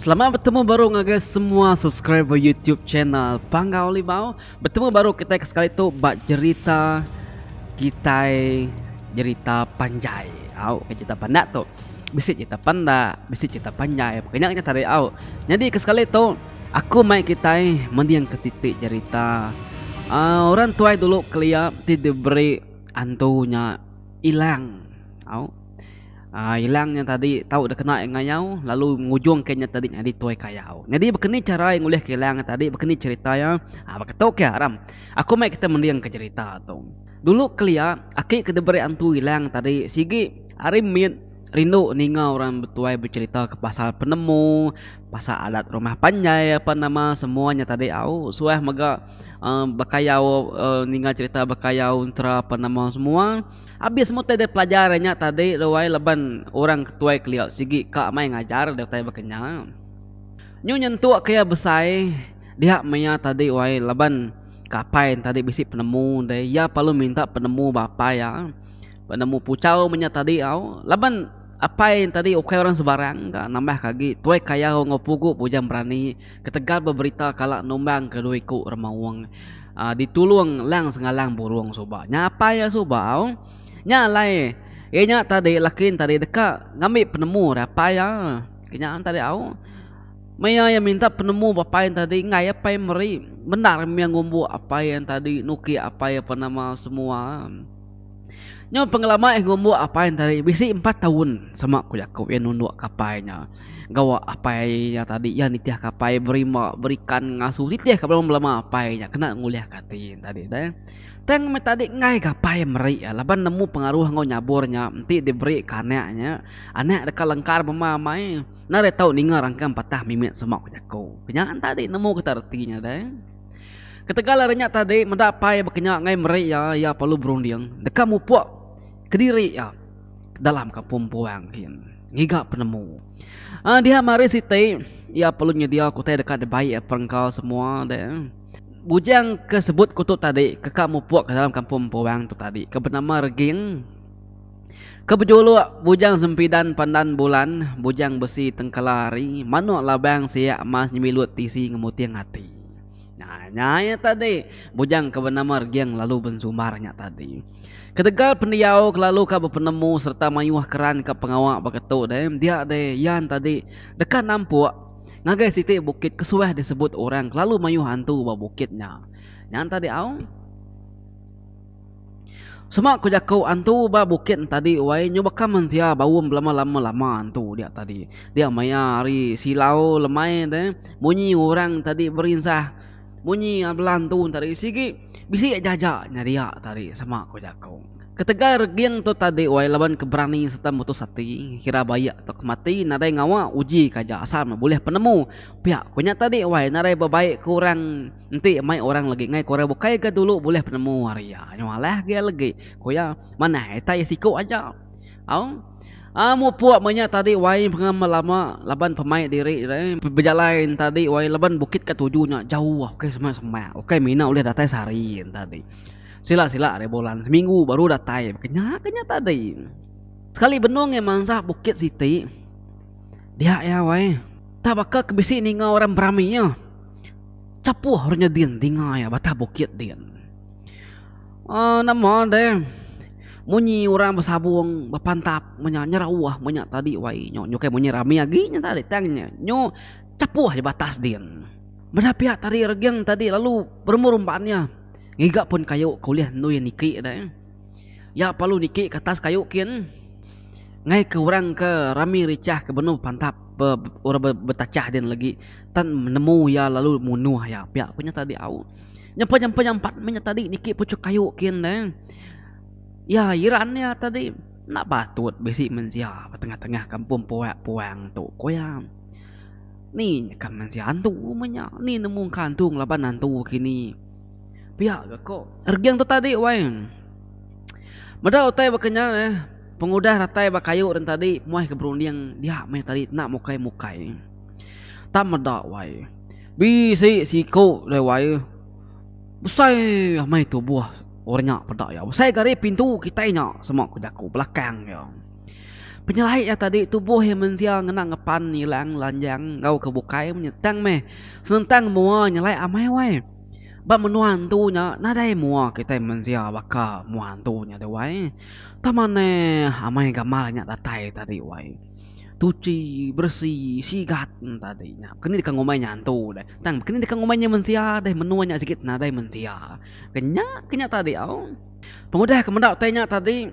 Selamat betemu baru ngagai semua subscriber YouTube channel Panggau Libau. Betemu baru kitai ke sekali tu ba jerita kitai jerita panjai. Au ke jerita pandak tu. Bisi jerita pandak, bisi jerita panjai. Pekenya nya tadi au. Nyadi ke sekali tu aku mai kitai mending ke siti jerita uhh orang tuai dulu kelia ti diberi antu nya ilang. Au. Aaa ilang nya tadi tau deka kena iya ngayau lalu ngujungka nya tadi nyadi tuai kayau. Nyadi baka ni chara iya ngulihka ilang nya tadi baka ni cherita iya aaa baka tu ke aram. Aku mai kita mendingka cherita tu. Dulu kelia aki ke diberi antu ilang tadi sigi ari mit rindu ninga orang betuai becherita ke pasal penemu, pasal adat rumah panjai apan nama semua nya tadi au suah mega aaa bekayau aaa ninga cherita bekayau entera apan nama semua. Abis meh utai deh pelajar nya tadi tu ai laban orang ke tuai kelia sigi ka mai ngajar deh utai baka nya. Nyu nyentuk ke iya besai dia maya tadi wai laban ke apai ne tadi bisi penemu deh iya perlu minta penemu ba apai iya. Penemu puchau meh nya tadi au laban apai ne tadi ukai orang sebarang ka nambah ke agi tuai kayau enggau pugu bujang berani ketegal beberita kala numbang ke dua iku remaung. Aaa ditulung Lang Sengalang Burung suba. Nya apai iya suba au. Nya alai iya nya tadi laki ne tadi deka ngambi penemu ari apai iya. Ke nya tadi au. Maya iya minta penemu ba apai iya tadi enggai apai meri. Bendar mih ngumbuk apai iya tadi nuki apai iya penama semua. Nyau pengelama iya ngumbuk apai iya tadi bisi empat taun sema ku jaku iya nunduk ke apai nya. Gawa apai iya tadi iya nitih ke apai berima berikan ngasu nitih ke belama belama apai nya kena ngulih ke ati iya tadi deh. Tang meh tadi enggai ke apai meri iya laban nemu pengaruh enggau nyabur nya enti diberi ke anak nya anak deka lengkar bema amai enda deh tau ninga rangkang patah mimit sema ku jaku. Nya tadi nemu kita reti nya deh. Ketegal ari nya tadi meda apai bekenya enggai meri iya, iya perlu berunding deka mupuk kediri iya dalam kampung puang gin ngiga penemu. Aaa diha mari siti iya perlu nyedia ke utai deka dibai iya perengka semua deh. Bujang ke sebut ku tu tadi ke ka mupuk ke dalam kampung puang tu tadi ke benama Reging ke bejuluk Bujang Sempidan Pandan Bulan, Bujang Besi Tengkala Hari, Manuk Labang Siak Emas Nyemilut Tisi Ngemuting Ati. Nya nya iya tadi bujang ke benama Reging lalu bensumbar nya tadi. Ketegal pendiau kelalu ka bepenemu sereta mayuh keran ka pengawa baka tu deh dia deh iya tadi deka nampuk ngagai siti bukit ke suah disebut orang kelalu mayuh antu ba bukit nya. Nya tadi au. Sema ku jaku antu ba bukit ne tadi wai nyu baka mensia baum belama lama lama antu dia tadi. Dia maya hari silau lemai ne munyi orang tadi berinsah munyi bala antu ne tadi sigi bisi aja aja nya dia tadi sema ku jaku. Ketegal reging tu tadi wai laban ke berani sereta mutus ati kira baik tauka mati nadai ngawa uji ke aja asal meh bulih penemu pia ku nya tadi wai nadai bebaik ke orang. Enti mai orang legi ngai ke orang bukai ga dulu bulih penemu ari iya. Nyau alah agi legi ku iya manah itai iya siku aja. Au aaa mupuk meh nya tadi wai pengelama lama laban pemai diri deh bejalai ne tadi wai laban bukit ka tuju nya jauh ukai semak semak ukai mina ulih datai sehari ne tadi. Sila sila ari bulan seminggu baru datai ke nya ke nya tadi. Sekali benung iya mansa bukit siti dia iya wai tak baka ke bisi ninga orang berami iya. Chapuh orang nya din dinga iya batah bukit din. Aaa nama deh munyi orang besabung bepantap menya nyerauh menya tadi wai nyu ukai munyi rami agi nya tadi tang nya nyu chapuh aja batas din. Meda pia tadi reging tadi lalu berumban rumban iya ngiga pun kayu ke ulih endu iya niki deh. Iya perlu niki ke atas kayu kin ngai ke orang ke rami richah ke benung bepantap be orang betachah din lagi. Tan nemu iya lalu munuh iya pia ku nya tadi au. Nyampa nyampa nyampat meh nya tadi niki puchuk kayu kin deh. Iya iran iya tadi enda patut bisi mensia ba tengah tengah kampung puak puang tu ku iya. Ni nya ka mensia antu meh nya ni nemu ka antu ngelaban antu kini. Pia ga ko Reging tu tadi wai. Meda utai baka nya eh pengudah datai ba kayu den tadi muai ke berunding dia meh tadi enda mukai mukai. Tang meda wai. Bisi siku deh wai. Besai amai tubuh orang nya peda iya. Besai gari pintu kitai nya sema ku jaku belakang iya. Penyelai iya tadi tubuh iya mensia ngena ngepan ilang lanjang enggau ke bukai menya tang meh senentang mua nyelai amai wai. Ba menua antu nya nadai mua kitai mensia baka mua antu nya deh wai. Tang manah amai gamal nya datai tadi wai. Tuchi beresi sigat tadi nya. Keni deka ngumbai nya antu deh. Tang keni deka ngumbai nya mensia deh menua nya sigi nadai mensia. Ke nya ke nya tadi au. Pengudah ke meda utai nya tadi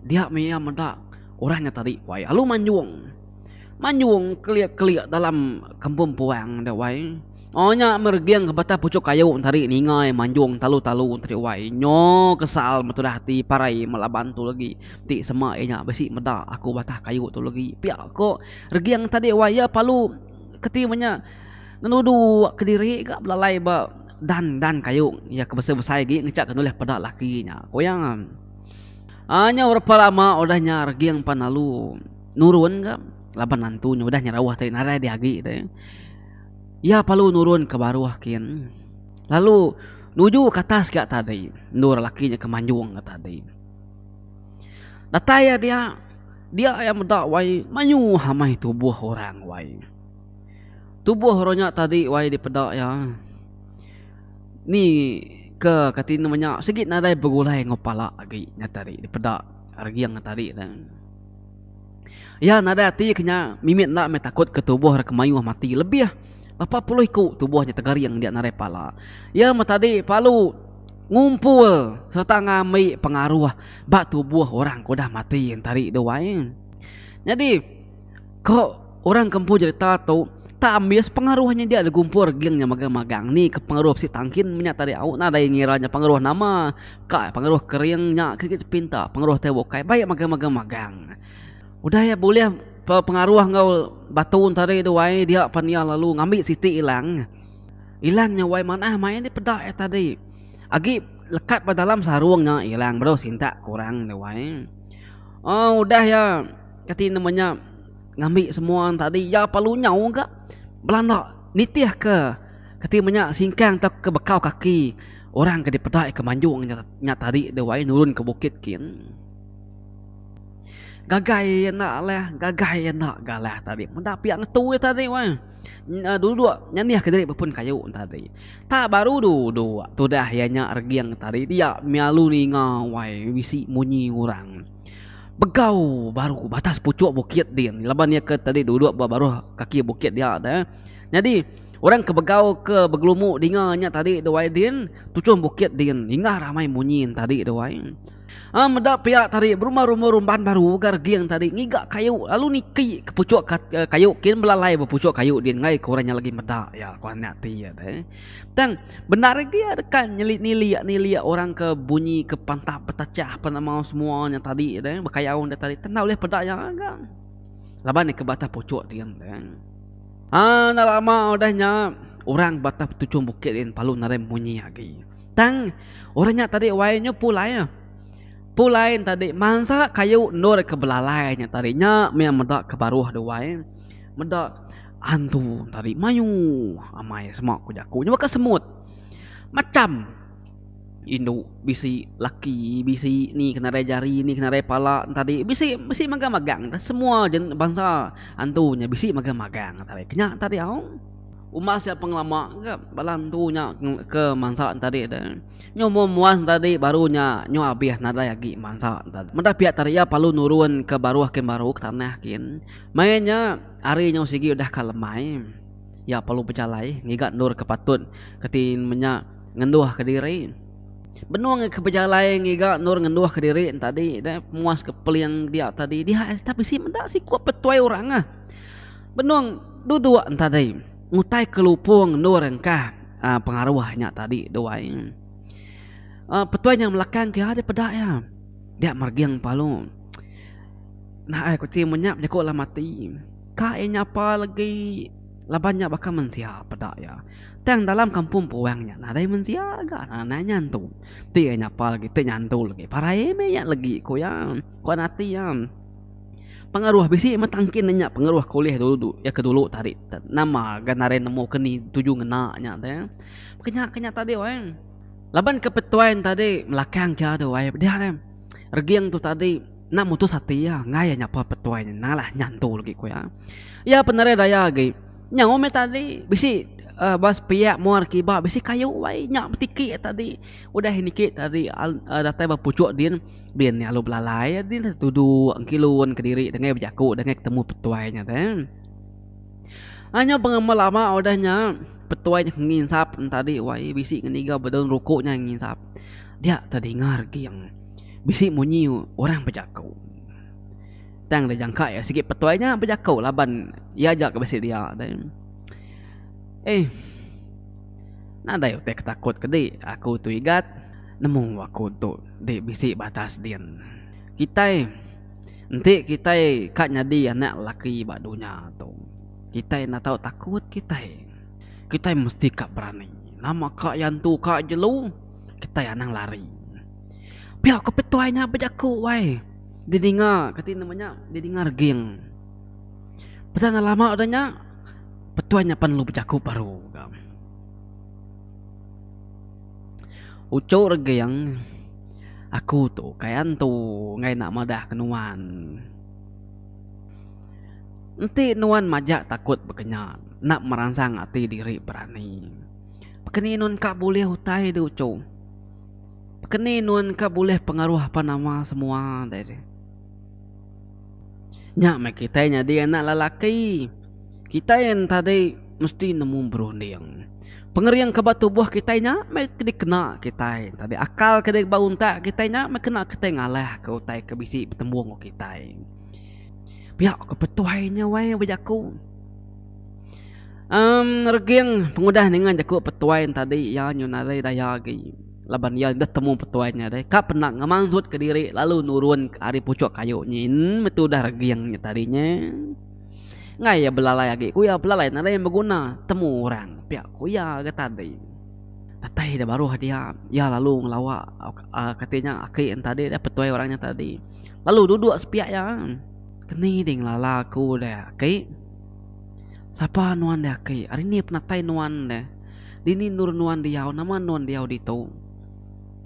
dia meh iya meda orang nya tadi wai alu manjung. Manjung kelik-kelik dalam kampung puang deh wai. Oh nya meh reging ke batang puchuk kayu tadi ninga iya manjung talu-talu tadi wai. Nyo kesal meh tudah ati parai meh laban tu legi ti sema iya nya bisi meda aku batang kayu tu legi. Pia ko reging tadi wai iya palu keti meh nya ngenuduk kediri ga belalai ba dan dan kayu iya ke besai-besai agi ngejak ke nulih peda laki nya ku iya. Aa nya berapa lama udah nya reging pan lalu nurun ga laban antu nya udah nyerauh ti nadai dih agi deh. Iya perlu nurun ke baruh kin lalu nuju ke atas ga tadi endur laki nya ke manjung ga tadi. Datai iya dia, dia iya meda wai mayuh amai tubuh orang wai. Tubuh orang nya tadi wai dipeda iya ni ke kati nama nya sigi nadai begulai enggau pala agi nya tadi dipeda reging tadi ne. Iya nadai ati ke nya mimit enda meh takut ke tubuh re ke mayuh mati lebih berapa puluh iku tubuh nya tegaring dia nadai pala. Iya meh tadi palu ngumpul sereta ngambi pengaruh ba tubuh orang ke udah mati tadi tu wai. Nyadi Ko orang ke empu jerita tu, tak ambis pengaruh nya dia digumpul geng nya magang-magang. Ni ke pengaruh bisi tangkin menya tadi au nadai ngira nya pengaruh nama ka pengaruh kering nya ke pinta pengaruh tai bukai bai magang-magang magang. Udah iya bulih pengaruh enggau batu tadi tu ai dia pan iya lalu ngambi siti ilang. Ilang nya wai manah mai dipeda iya tadi. Agi lekat ba dalam sarung nya ilang baru sintak ke orang tu wai. Oh udah iya. Kati nama nya ngambi semua tadi iya pa lunyau ga belanda nitih ke kati menya singkang tauka bekau kaki orang ke dipeda ke manjung nya tadi deh wai nurun ke bukit kin. Gagai enda alah gagai enda ga alah tadi meda pia ngetu iya tadi wai duduk nyanih kediri bepun kayu tadi. Tak baru duduk tudah iya nya reging tadi dia mialu ninga wai bisi munyi orang. Begau baru batas puchuk bukit din laban iya ke tadi duduk ba baruh kaki bukit dia deh. Nyadi orang ke begau ke begelumu dinga nya tadi deh wai din tuchum bukit din inggah ramai munyi ne tadi deh wai. Aaa meda pia tadi berumba-rumba rumban baru ga reging tadi ngiga kayu lalu niki ke puchuk kayu kin belalai ba puchuk kayu din enggai ke orang nya lagi meda iya ku anak ti iya deh. Tang bendar agi iya deka nyeli nilik nilik orang ke bunyi ke pantap betachah penemu semua nya tadi deh bekayau nya tadi tang enda ulih peda iya ga. Laban iya ke ba atas puchuk din deh. Aaa enda lama udah nya orang ba atas tuchung bukit din parlu nadai munyi agi. Tang orang nya tadi wai nyu pulai. Pulai ne tadi mansa kayu endur ke belalai nya tadi nya meh meda ke baruh deh wai. Meda antu tadi mayuh amai sema ku jaku nya baka semut macam indu bisi laki bisi ni ke nadai jari ni ke nadai pala tadi bisi bisi magang magang semua bansa antu nya bisi magang magang tadi ke nya tadi au umbas iya pengelama ga bala antu nya ke mansa tadi de nyu umur muas tadi baru nya nyu abih nadai agi mansa meda pia tadi iya perlu nurun ke baruh kin baru ke tanah kin. Maya nya, hari nyau sigi udah ka lemai. Iya perlu bejalai ngiga endur ke patut keti menya ngenduhka diri. Benung iya ke bejalai ngiga endur ngenduhka diri tadi deh muas ke peling dia tadi dia esta bisi meda siku petuai orang ah. Benung duduk tadi ngutai ke lupung endur engkah aaa pengaruh nya tadi duai. Aaa petuai nya melakang ke iya deh peda iya. Dia mereging palu. Naai ku ti menya bejaku alam ati. Ka iya nyapa legi laban nya baka mensia peda iya. Tang dalam kampung puang nya nadai mensia ga nadai nyantu. Ti iya nyapa legi ti nyantu legi parai meh iya legi ku iya. Kuan ati iya. Pengaruh bisi meh tangkin ne nya pengaruh ke ulih dulu iya ke dulu tadi nama ga nadai nemu ke ni tuju ngena nya deh. Ke nya ke nya tadi weh. Laban ke petuai ne tadi melakang ke adu ai dia deh. Reging tu tadi. Enda mutus ati iya enggai iya nyapa petuai nya nalah nyantu lagi ku iya. Iya penarai daya agi nyau meh tadi bisi uhh ba sepiak muar kiba bisi kayu wai nya betiki tadi udah niki tadi uhh datai ba puchuk din bin iya lalu belalai din tuduk engkilun kediri denggai bejaku denggai ketemu petuai nya te. Nya pengamal lama udah nya petuai nya nginsap tadi wai bisi ngeniga bedaun rukuk nya nginsap dia tedinga reging. Bisi munyi orang bejaku. Tang deh jangka iya sigi petuai nya bejaku laban iya aja ke bisi dia deh. Eh. Nadai utai ke takut ke dik aku tu igat nemu aku tu dik bisi batas din. Kitai enti kitai ka nyadi anak lelaki ba dunya tu kitai enda tau takut kitai. Kitai mesti ka berani. Nama ka iya entu ka jelu kitai anang lari. Pia ko petuai nya bejaku wai didinga kati nama nya didinga reging. Peda enda lama udah nya petuai nya pan lalu bejaku baru ga. Uchu reging aku tu ukai antu enggai enda madah ke nuan. Enti nuan majak takut baka nya enda meransang ati diri berani. Baka ni nuan ka bulih utai du uchu. Keni nuan ka bulih pengaruh apan nama semua deh deh. Nya meh kitai nyadi anak lelaki. Kitai enta tadi mesti nemu berunding. Pengering ke ba tubuh kitai nya meh dikena kitai tadi. Akal ke ba untak kitai nya meh kena kitai ngalah ke utai ke bisi betembung enggau kitai. Pia ke petuai nya wai bejaku. Emm reging pengudah ninga jaku petuai ne tadi iya nyu nadai daya agi laban iya deh temu petuai nya deh ka penda ngemansut kediri lalu nurun ari puchuk kayu nyin meh tudah reging nya tadi nya. Enggai iya belalai agi ku iya belalai nadai beguna temu orang pia ku iya ga tadi. Datai da baruh dia iya lalu ngelawa uhh kati nya aki ne tadi deh petuai orang nya tadi lalu duduk sepiak iya. Keni deh ngelala aku deh aki. Sapa nuan deh aki? Ari ni penatai nuan deh? Dini endur nuan diau? Nama nuan diau ditu?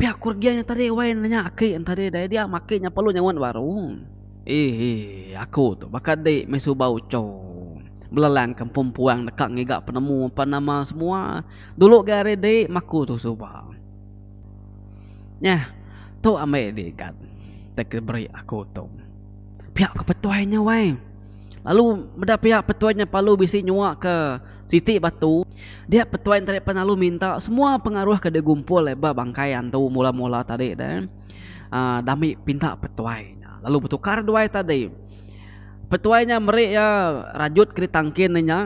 Pia ku regi nya tadi wai nanya aki nya tadi deh dia meh aki nya perlu nyaut baru. Eii aku tu baka di meh suba uchu belelang ke empu puang deka ngiga penemu apan nama semua dulu ga ari di meh aku tu suba. Nyah tu ambi di gat dek diberi aku tu. Pia ku petuai nya wai. Lalu meda pia petuai nya palu bisi nyua ke siti batu dia petuai enti pan lalu minta semua pengaruh ke digumpul ba bangkai antu mula-mula tadi deh uhh dami pinta petuai nya lalu betukar duai tadi. Petuai nya meri iya rajut ke ditangkin ne nya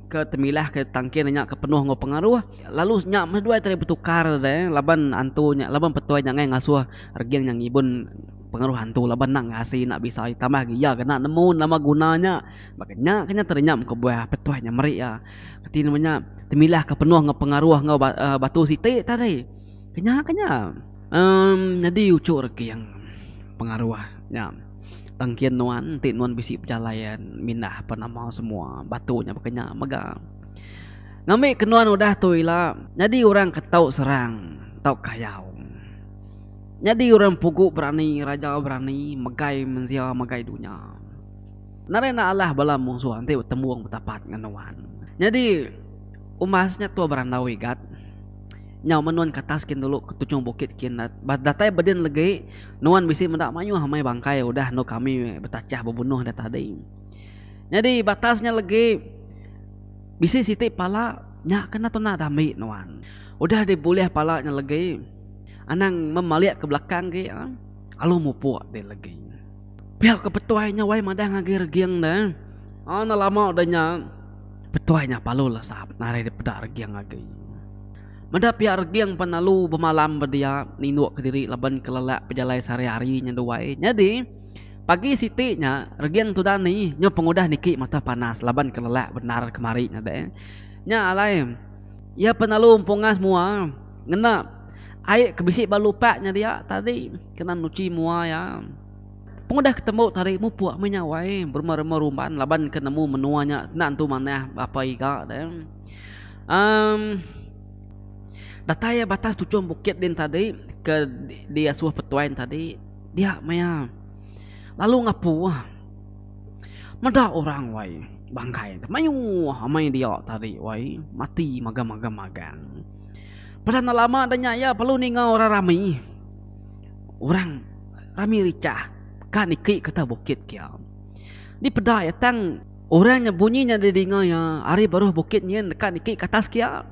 ke temilah ke ditangkin ne nya ke penuh enggau pengaruh lalu nya meh duai tadi betukar deh laban antu nya laban petuai nya ngai ngasuh reging nya ngibun. Pengaruh antu laban enda ngasi enda bisa tambah agi iya kena nemu nama guna nya. Baka nya ke nya terenyam kebuah petuah nya meri iya. Reti nama nya temilah ke penuh enggau pengaruh enggau batu siti tadi. Ke nya ke nya. Emm nyadi uchu reging pengaruh nya tangkin nuan enti nuan bisi bejalai mindah penama semua batu nya baka nya mega. Ngambi ke nuan udah tu ila nyadi orang ke tau serang tau kayau. Nyadi orang pugu berani, raja berani, megai mensia megai dunya. Nadai enda alah bala munsuh enti betembung betapat ngan nuan. Nyadi umbas nya tua berandau igat. Nyau meh nuan ke atas kin dulu ke tuchung bukit kin datai bedin legi nuan bisi meda mayuh amai bangkai udah endur kami betachah bebunuh da tadi. Nyadi batas nya legi bisi siti pala nya kena tuna dambi nuan. Udah dibulih pala nya legi. Anang memalik ke belakang agi alu mupuk ti legi. Pia ke petuai nya wai madah ngagai reging ne. Enda lama udah nya petuai nya palu lesap narai dipeda reging agi. Meda pia reging pan alu bemalam ba dia ninduk kediri laban ke lelak pejalai sehari-hari nya duai. Nyadi pagi siti nya reging tudah ni nyau pengudah niki mata panas laban ke lelak bendar kemari nya deh. Nya alai iya pan alu empungas mua. Ngena ai ke bisi ba lupak nya dia tadi kena nuchi mua iya. Pengudah ke tembu tadi mupuk meh nya wai berumah-rumah rumban laban ke nemu menua nya enda entu manah apa iga deh. Emm datai iya batas tuchung bukit din tadi ke diasuh petuai ne tadi dia meh iya. Lalu ngapu meda orang wai bangkai te mayuh amai dia tadi wai mati magang-magang magang. Peda enda lama da nya iya perlu ninga orang rami. Orang rami richah ka niki kata bukit kia. Dipeda iya tang orang nya bunyi nya didinga iya ari baruh bukit nyin deka niki ke atas kia.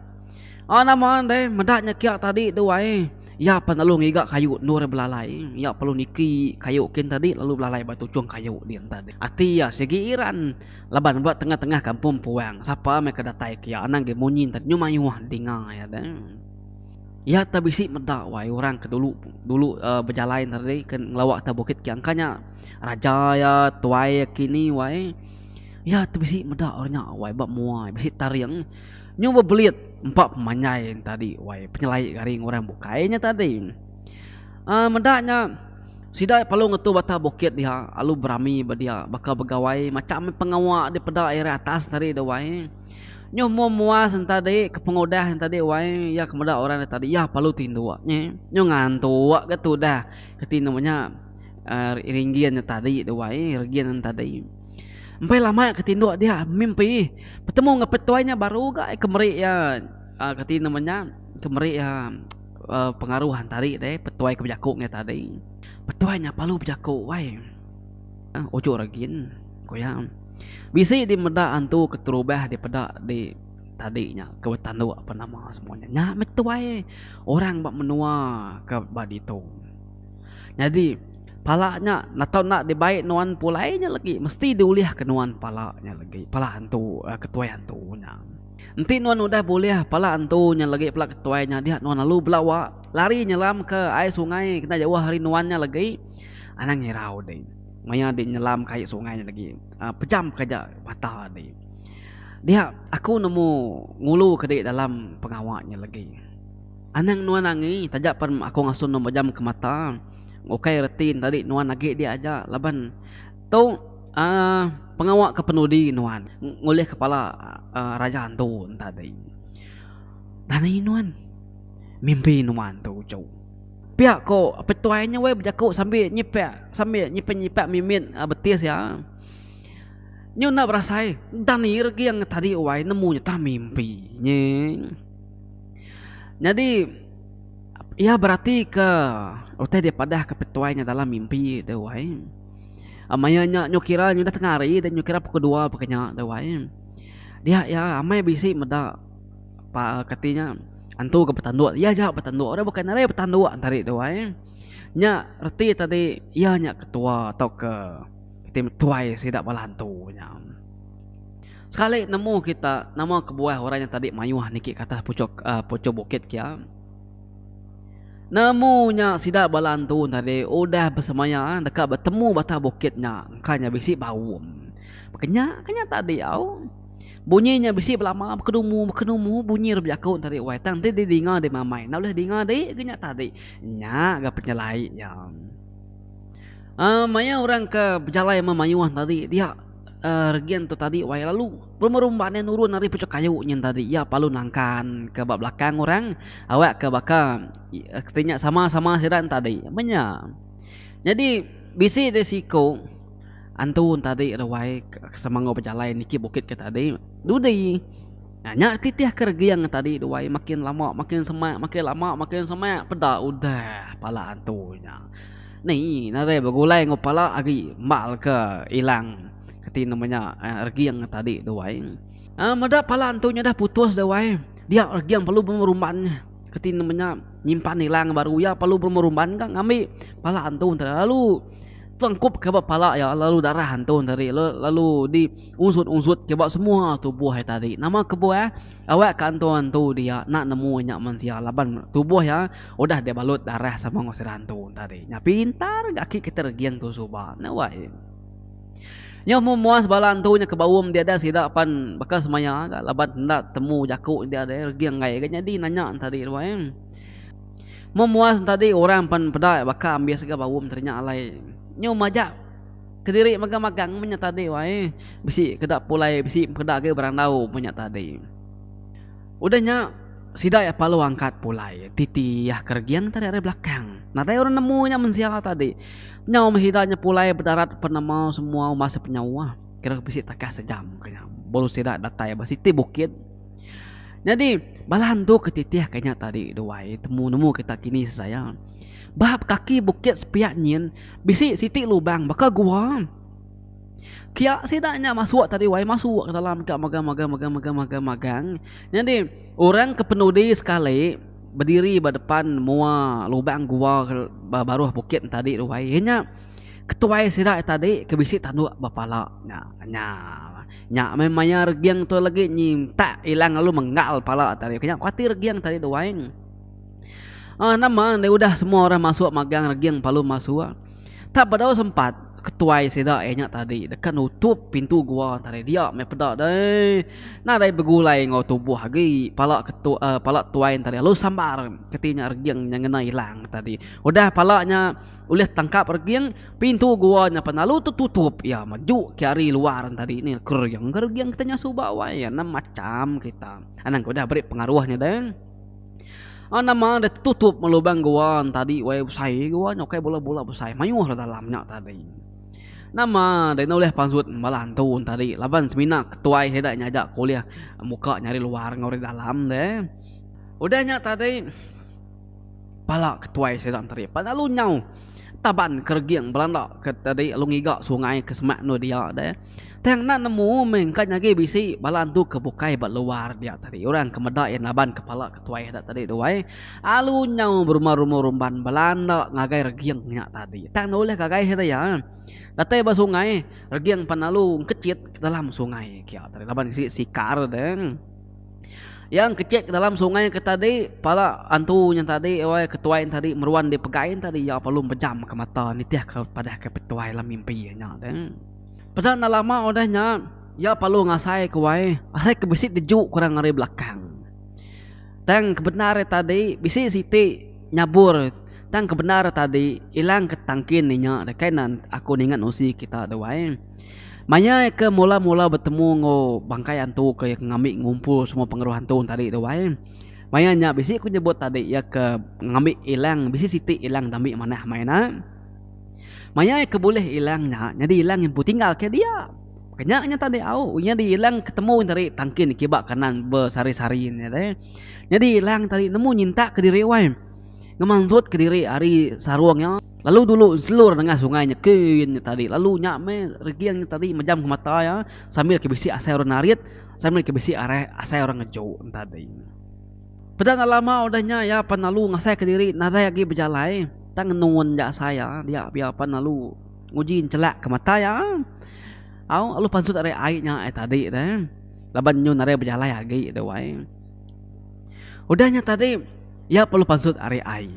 Aa nama deh meda nya kia tadi tu ai. Iya pan lalu ngiga kayu endur iya belalai. Iya perlu niki kayu kin tadi lalu belalai ba tuchung kayu din tadi. Ati iya sigi iran laban ba tengah-tengah kampung puang sapa meh ke datai kia anang agi munyi enti nyu mayuh dinga iya deh. Iya te bisi meda wai orang ke dulu dulu uhh bejalai tadi ke ngelawa atas bukit kia engka nya raja iya tuai iya kini wai. Iya te bisi meda orang nya wai ba mua bisi taring. Nyu bebelit empa pemanjai ne tadi wai penyelai garing orang bukai nya tadi. uhh Meda nya sida perlu ngetu bata bukit dia lalu berami ba dia baka begawai macam pengawa dipeda ari atas tadi tu wai. Nyu mua muas ne tadi ke pengudah ne tadi wai iya ke meda orang ne tadi iya perlu tinduk nyi. Nyu ngantuk ga tudah keti nama nya uhh ringgin ne tadi tu wai regin ne tadi. Empai lama ke tinduk dia mimpi betemu enggau petuai nya baru ga ke meri iya uhh kati nama nya ke meri iya uhh pengaruh tadi deh petuai ke bejaku ngagai tadi. Petuai nya perlu bejaku wai uchu ragin ku iya. Bisi di meda antu keterubah dipeda di tadi nya ke betanduk apan nama semua nya. Nya meh tuai orang ba menua ke ba ditu. Nyadi pala nya enda tau enda dibai nuan pulai nya legi mesti diulih ke nuan pala nya legi pala antu ketuai antu nya. Enti nuan udah bulih pala antu nya legi pala ketuai nya dia nuan lalu belawa lari nyelam ke ai sungai kena jauh ari nuan nya legi anang irau deh maya deh nyelam ke ai sungai nya legi uhh pejam ke aja mata deh. Dia aku nemu ngulu ke deh dalam pengawa nya legi. Anang nuan angi taja pen aku ngasuh nuan bejam ke mata ukai reti ne tadi nuan agi dia aja laban tu uhh pengawa ke penudi nuan ngulih kepala uhh raja antu ne tadi. Dani nuan mimpi nuan tu uchu. Pia ko petuai nya weh bejaku sambil nyipak sambil nyipak nyipak mimit betis iya. Nyu enda berasai dani reging tadi wai nemu nyata mimpi nyi. Nyadi iya beratika utai dipadahka petuai nya dalam mimpi deh wai. Maya nya nyu kira nyudah tengah hari deh nyu kira pukul dua peka nya deh wai. Dia iya amai bisi meda pa kati nya antu ke betanduk iya aja betanduk orang bukai nadai betanduk tadi deh wai. Nya reti tadi iya nya ketua tauka ti tuai sida bala antu nya. Sekali nemu kita nama kebuah orang nya tadi mayuh niki ke atas puchok uhh puchok bukit kia. Nemu nya sida bala antu tadi udah besemaya deka betemu ba atas bukit nya engka nya bisi baum. Baka nya ka nya tadi au. Bunyi nya bisi belama bekedumu bekedumu bunyi ira bejaku tadi wai tang enti didinga di mamai enda ulih dinga di ga nya tadi. Nya ga penyelai iya. Uhh maya orang ke bejalai memayuh tadi dia. Regin tu tadi wai lalu berumban iya nurun ari puchuk kayu nyin tadi iya perlu nangkan ke ba belakang orang awak ke baka ti nya sama sama sida ne tadi meh nya. Nyadi bisi deh siku antu ne tadi re wai sama enggau bejalai niki bukit ke tadi dudi nya titih ke regin ne tadi wai makin lama makin semak makin lama makin semak peda udah pala antu nya. Ni nadai begulai enggau pala agi embal ke ilang keti nama nya reging tadi tu wai. Aaa meda pala entu nya dah putus dah wai dia reging perlu berumban keti nama nya nyimpan ilang baru iya perlu berumban ka ngambi pala antu tadi lalu tengkup ke ba pala iya lalu darah antu tadi lalu di unsut unsut ke ba semua tubuh iya tadi. Nama kebuah awak ka antu antu dia enda nemu inya mensia laban tubuh iya. Udah dia balut darah sama enggau sida antu tadi. Nya pintar ga aki kita reging tu suba ne wai. Nyau memuas bala antu nya ke baum dia da sida pan baka semaya ga laban enda temu jaku dia deh reging enggai ga nyadi nanya tadi tu ai. Memuas tadi orang pan peda baka ambis ga baum tadi nya alai nyu majak kediri magang magang meh nya tadi wai. Bisi keda pulai bisi peda agi berandau meh nya tadi. Udah nya. Sida iya palu angkat pulai titi iya ke regiang tadi ari belakang. Nadai orang nemu nya mensia tadi. Nyau meh sida nya pulai bedarat penema semua umbas penyauh. Kira bisi takah sejam ke nya baru sida datai ba siti bukit. Nyadi bala antu ke titih ke nya tadi duai temu nemu kita kini sesaya. Ba kaki bukit sepiak nyin bisi siti lubang baka gua. Kia sida nya masuk tadi wai masuk ke dalam ka magang magang magang magang magang magang. Nyadi orang ke penudi sekali bediri ba depan mua lubang gua ba baruh bukit tadi tu wai iya nya ketuai sida tadi ke bisi tanduk ba pala nya. Nya nya meh maya reging tu lagi nyintak ilang lalu menggal pala tadi. Nya ku ati reging tadi tu wai. Aaa nama enda udah semua orang masuk magang reging parlu masuk. Tak bedau sempat ketuai sida iya nya tadi deka nutup pintu gua tadi dia meh peda deh nadai begulai enggau tubuh agi pala ketu uhh pala tuai tadi lalu sambar keti nya reging nya ngena ilang tadi. Udah pala nya ulih tangkap reging pintu gua nya pan lalu tetutup iya meju ke ari luar tadi nih kering ke reging kita nya suba wai enam macam kita anang ke udah beri pengaruh nya deh. Aa nama deh tetutup meh lubang gua ne tadi wai besai gua nya ukai bula bula besai mayuh da dalam nya tadi. Nama deh enda ulih pansut bala antu ne tadi laban semina ketuai sida nya aja ke ulih muka nya ari luar enggau ari dalam deh. Udah nya tadi pala ketuai sida ne tadi pan lalu nyau taban ke reging belanda ke tadi lalu ngiga sungai ke semak endur dia deh. Tang enda nemu meh engka nyagi bisi bala antu ke bukai ba luar dia tadi. Orang ke meda iya naban kepala ketuai sida tadi tu ai. Alu nyau berumba-rumba rumban belanda ngagai reging nya tadi. Tang enda ulih gagai sida iya. Datai ba sungai, reging pan alu engkechit ke dalam sungai kia tadi laban bisi sikar deh. Iya engkechit ke dalam sungai ke tadi, pala antu nya tadi wai ketuai nya tadi meruan dipegai nya tadi iya perlu mejam ke mata nitih ke padah ke petuai dalam mimpi iya nya deh. Peda enda lama udah nya, iya perlu ngasai ke wai, asai ke bisi deju ke orang ari belakang. Tang ke bendar iya tadi bisi siti nyabur tang ke bendar iya tadi ilang ke tangkin inya deh kai ne aku ninga nusi kita tu wai. Maya iya ke mula mula betemu enggau bangkai antu ke iya ke ngambi ngumpul semua pengaruh antu tadi tu wai. Maya nya bisi ku nyebut tadi iya ke ngambi ilang bisi siti ilang dambi manah mai ne. Maya iya ke bulih ilang nya, nyadi ilang empu tinggal ke dia. Ke nya nya tadi au, nyadi ilang ketemu nya tadi tangkin kiba kanan besari-sari nya tadi. Nyadi ilang tadi nemu nyintak kediri wai. Ngemansut kediri ari sarung nya lalu dulu selur nengah sungai nya kin nya tadi lalu nya meh reging nya tadi mejam ke mata iya sambil ke bisi asai orang narit sambil ke bisi asai orang ngejuk tadi. Peda enda lama udah nya iya pan lalu ngasai kediri nadai agi bejalai tang ngenun ja asai iya dia pia pan lalu nguji enchelak ke mata iya. Au lalu pansut ari ai nya ai tadi deh laban nyu nadai bejalai agi deh wai. Udah nya tadi iya perlu pansut ari ai.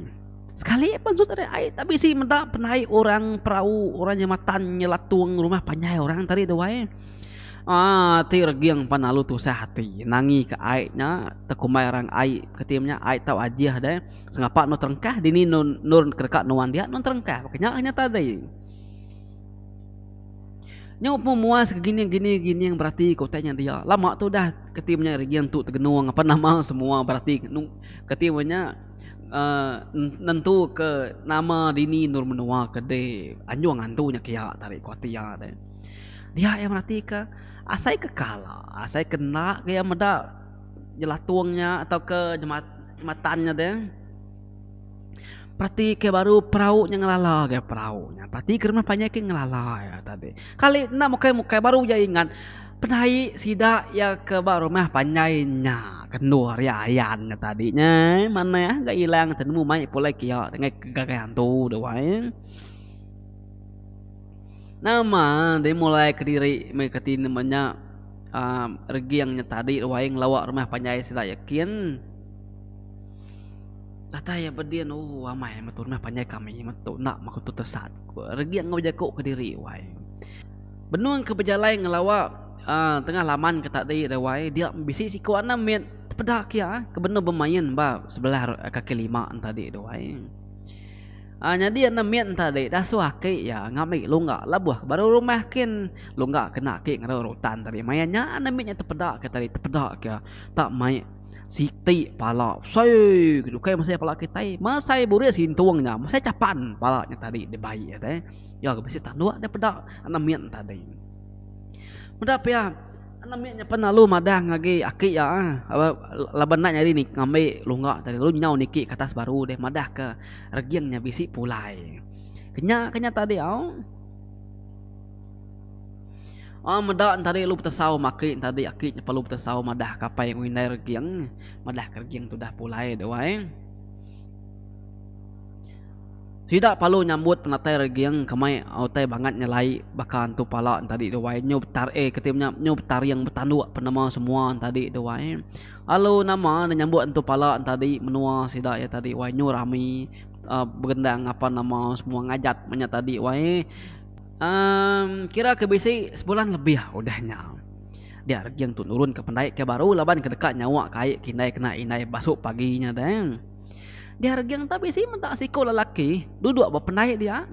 Sekali pansut ari ai tak bisi meda penai orang perau orang nyematan nyelatung rumah panjai orang tadi deh wai. Aaa ti reging pan lalu tusah ati nangi ke ai nya tekumbai orang ai keti nya ai tau ajih deh sengapa enu terengkah dini endur ke deka nuan dia nuan terengkah baka nya nya tadi. Nyu pemuas ke gining gining gining berati ke utai nya dia lama tu udah keti nya reging tu tegenung apan nama semua berati keti nya. uhh nentu ke nama dini endur menua ke deh anjung antu nya kiya tadi ku ati iya deh. Dia iya merati ke asai ke kala asai ke enda ke iya meda jelatung nya tauka jematan nya deh. Perati ke baru perau nya ngelala ga perau nya. Perati ke rumah panjai ke ngelala iya tadi. Kali enda mukai mukai baru iya ingat penaik sida iya ke ba rumah panjai nya ke endur iya ayan nya tadi nya manah ga ilang tenemu mai pulai kiya ngagai ke gagai antu tu ai. Nama deh mulai kediri meh kati nama nya uhh reging nya tadi wai ngelawa rumah panjai sida iya kin. Datai iya bedin ooh amai metu rumah panjai kami metu enda meh aku tu tesat ku reging enggau jaku kediri wai. Benung ke bejalai ngelawa uhh tengah laman ke tadi deh wai dia bisi siku anak mit tepeda ke iya ke benung bemain ba sebelah kaki lima ne tadi tu wai. Aa nyadi anak mit tadi dasuh aki iya ngambi lungga lebuh baru rumah kin. Lungga kena aki ngaru rutan tadi. Maya nya anak mit nya tepeda ke tadi tepeda ke tak mai siti pala besai ukai mesai pala kitai mesai burik sintung nya mesai chapan pala nya tadi dibai iya te. Iya ke bisi tanduk deh peda anak mit tadi. Meda pia anak mit nya pen lalu madah ngagai aki iya laban enda nyadi ngambi lungga tadi lalu nyau niki ke atas baru deh madah ke reging nya bisi pulai. Kenya ke nya tadi au. Aaa meda ne tadi lalu betesau maki ne tadi aki ne perlu betesau madah ke apai enggau indai reging madah ke reging tudah pulai deh wai. Sida parlu nyambut penatai reging ke mai utai bangat nyelai baka antu pala ne tadi deh wai nyu betar eh keti nya nyu betaring betanduk penema semua ne tadi deh wai. Lalu nama ne nyambut antu pala ne tadi menua sida iya tadi wai nyu rami uhh begendang apan nama semua ngajat meh nya tadi wai. Uhh kira ke bisi sebulan lebih udah nya. Dia reging tu nurun ke pendai ke baru laban ke deka nyawa ke ai ke indai kena indai basu pagi nya deh. Dia reging tu bisi meda siku lelaki duduk ba pendai dia.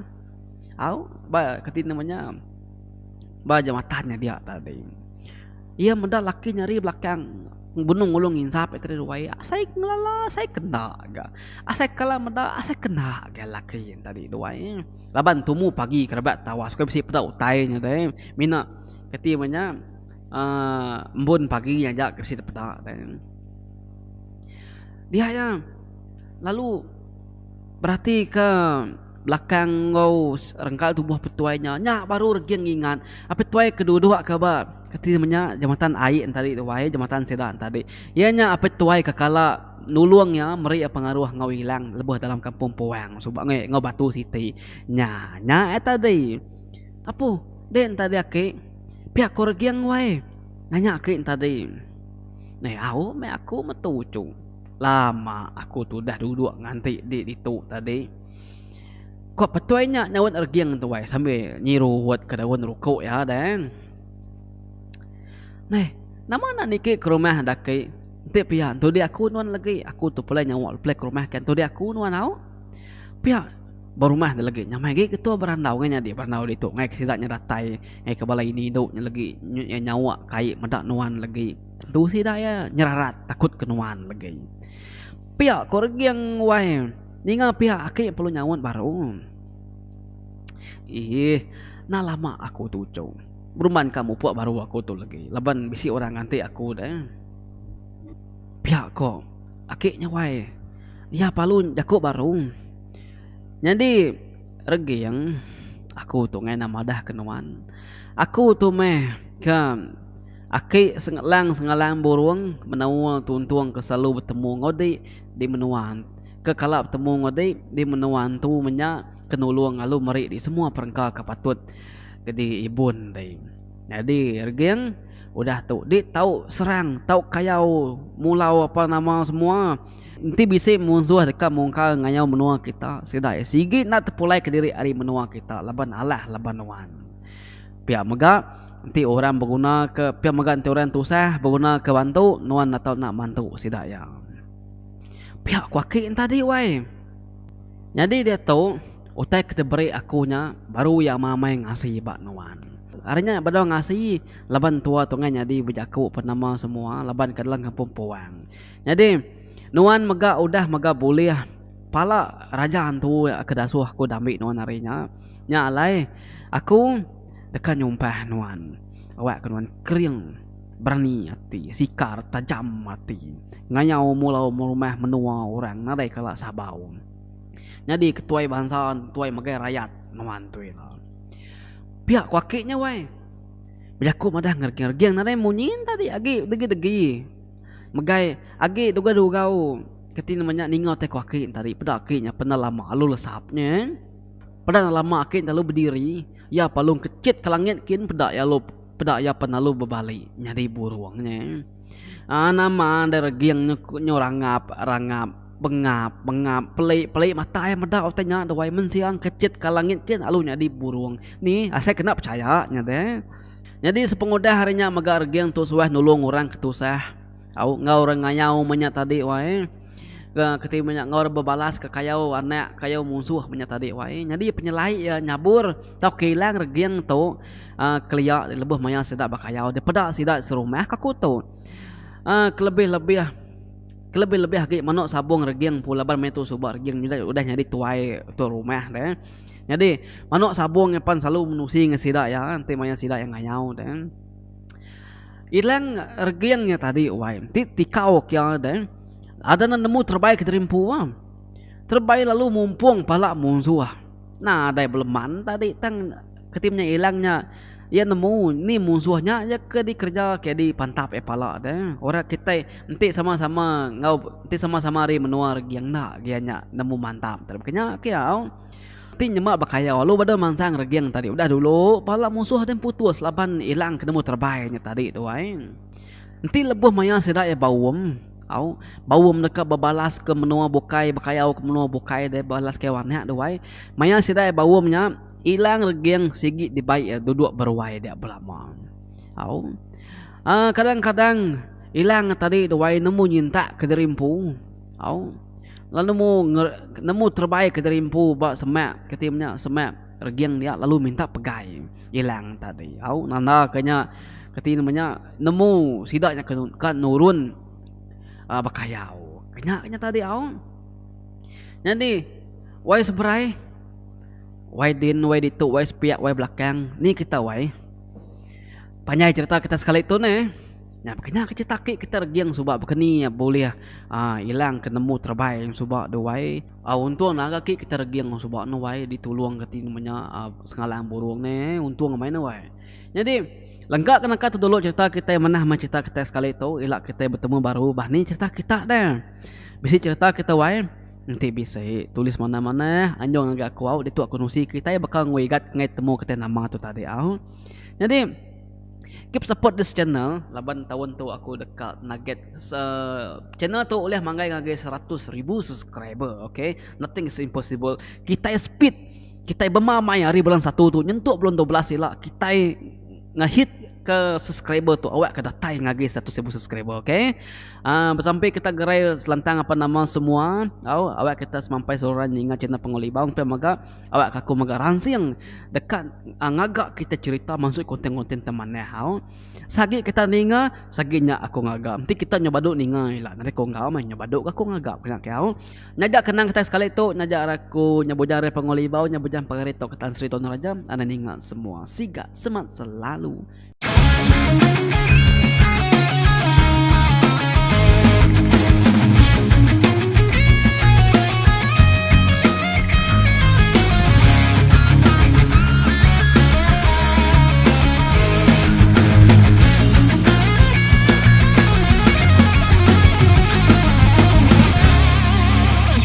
Au ba kati nama nya ba jematan nya dia tadi. Iya meda laki nya ari belakang benung ngulung nginsap iya tadi ruai asai ke ngelala asai ke enda ga. Asai kala meda asai ke enda ga laki nya tadi ruai. Laban tumu pagi kerebak tawas ko bisi peda utai nya deh. Mina kati meh nya uhh embun pagi aja ke bisi tepeda deh. Dia iya lalu beratika belakang enggau rengka tubuh petuai nya. Nya baru reging ngingat apai tuai ke duduk ke ba keti menya jematan ai entadi tu ai jematan sida entadi. Iya nya apai tuai ke kala nulung iya meri iya pengaruh enggau ilang lebuh dalam kampung puang suba enggau batu siti. Nya nya iya tadi. Apu deh entadi aki pia ku reging wai nanya aki entadi. Neh au meh aku metu uchu. Lama aku tudah duduk nganti di ditu tadi. Ko petui nya nyaut reging tuai sambil nyirut ke daun rukuk iya deh. Neh nama enda niki ke rumah daki enti pia entudi aku nuan legi aku tu pulai nyawa pulai ke rumah ke entudi aku nuan au. Pia ba rumah ne legi nyamai agi ketua berandau ngai nyadi berandau ditu ngai ke sida nya datai ngai ke bala ini indu nya legi nyawa kai meda nuan legi. Tentu sida iya nyerarat takut ke nuan legi. Pia ko Reging wai ninga pia aki perlu nyaut baru. Iih enda lama aku tu uchu. Berumban ka mupuk baru aku tu legi laban bisi orang nganti aku deh. Pia ko aki nya wai. Iya palu jaku baru. Nyadi Reging aku tu ngai madah ke nuan. Aku tu meh ke aki sengelang sengalang burung menaul tuntung ke selalu betemu enggau di di menua ke kala betemu enggau di di menua antu menya ke nulung lalu meri di semua perengka ke patut ke di ibun di. Nyadi Reging udah tu di tau serang tau kayau mulau apa nama semua. Enti bisi munsuh deka mungkal ngayau menua kita, sida iya sigi enda tepulai kediri ari menua kita laban alah laban nuan. Pia mega, enti orang begunaka pia mega enti orang tusah begunaka bantu, nuan enda tau enda mantu sida iya. Pia ku aki enti tadi wai. Nyadi diatu, utai ke diberi aku nya baru iya amai-amai ngasi ba nuan. Ari nya bedau ngasi laban tua tu ngai nyadi bejaku penama semua laban ke dalam kampung puang. Nyadi, nuan mega udah mega bulih pala raja antu ke dasuh aku dambi nuan ari nya. Nya alai, aku deka nyumpah nuan. Awakka nuan kering, berani ati, sikar tajam ati, ngayau mulau merumah menua orang nadai kala sabau. Nyadi ketuai bansa, tuai megai rayat nuan tu ila. Pia ku aki nya wai. Bejaku madah ngereging-reging nadai munyi tadi agi degi-degi. Megai agi dugau-dugau keti nama nya ninga tai ku aki tadi peda aki nya penda lama lalu lesap nya. Peda enda lama aki lalu bediri iya palung kechit ke langit kin peda iya lalu peda iya pen lalu bebali nyadi burung nya. Aaa nama deh reging nyu rangap rangap bengap bengap peli peli mata iya meda utai nya dawai mensia kechit ke langit kin lalu nyadi burung. Ni asai kena pechaya nya deh. Nyadi sepengudah ari nya mega Reging tu suah nulung orang ke tusah au enggau orang ngayau meh nya tadi wai. Keti menya enggau bebalas ke kayau anak kayau munsuh menya tadi wai. Nyadi penyelai iya nyabur tauka ilang reging tu kelia lebuh maya sida bekayau dipeda sida serumah ke aku tu. Kelebih-lebih kelebih-lebih agi manuk sabung reging empu laban maya tu suba reging udah nyadi tuai tu rumah deh. Nyadi manuk sabung iya pan selalu menusi ngan sida iya enti maya sida iya ngayau deh. Ilang reging nya tadi wai enti tikau kia deh ada ne nemu terebai kediri empu. Terebai lalu mumpung pala munsuh. Nadai beleman tadi tang keti menya ilang nya iya nemu ni munsuh nya iya ke dikereja ke dipantap iya pala deh. Orang kitai enti sama-sama enggau enti sama-sama ari menua reging enda gia nya nemu mantap. Baka nya kiau. Ti nyema bekayau lalu bada mansang reging tadi udah dulu pala musuh din putus laban ilang ke nemu terebai nya tadi tu ai. Enti lebuh maya sida iya baum au baum deka bebalas ke menua bukai bekayau ke menua bukai deh balas kayau anak tu ai. Maya sida iya baum nya ilang reging sigi dibai iya duduk beruai dia belama. Au aaa kadang-kadang ilang tadi tu ai nemu nyintak kediri empu au. Lalu nemu nemu terebai ke diri empu ba semak ke ti menya semak reging dia lalu minta pegai ilang tadi. Au nanda ke nya ke ti menya nemu sida nya ke ka nurun uhh bekayau. Nya nya tadi au. Nyadi wai seberai wai din wai ditu wai sepiak wai belakang ni kita wai. Panjai cerita kita sekali tu neh. Nya baka nya ke cerita aki kita reging suba baka ni bulih aaa ilang ke nemu terebai suba du wai. Aaa untung naga aki kita reging suba ne wai ditulung ke ti menya aaa sengalang burung ne untung amai ne wai. Nyadi lengka ke naka tu dulu cerita kitai manah meh cerita kitai sekali tu ila kitai betemu baru bah ni cerita kita deh. Bisi cerita kita wai enti bisi tulis manah manah anjung ngagai aku au ditu aku nusi kitai baka enggau igat enggai temu kitai nama tu tadi au. Nyadi. Keep support this channel laban taun tu aku deka nugget channel tu ulih manggai ngagai 100,000 subscriber okay nothing is impossible kitai speed kitai bema mai ari bulan satu tu nyentuk bulan 12 ila kitai ngehit ke subscriber tu awak ke datai ngagai 100,000 subscriber okay uh, besampi kita gerai selantang apa nama semua au awak kita semampai seruran ninga channel Penguli Baung pe mega Awak ka aku mega ransing deka ngaga kita cherita mansut konten-konten ti manah au. Sagi kita ninga, sagi nya aku ngaga. Enti kita nyau badu ninga ila nadai ku enggau meh nyau badu ga aku ngaga ku nya ke au. Nyaja kenang kitai sekali tu nyaja ari aku nya bujang ari Panggau Libau nya bujang pegari tauka Tan Sri Tun Raja anang ninga semua siga semat selalu.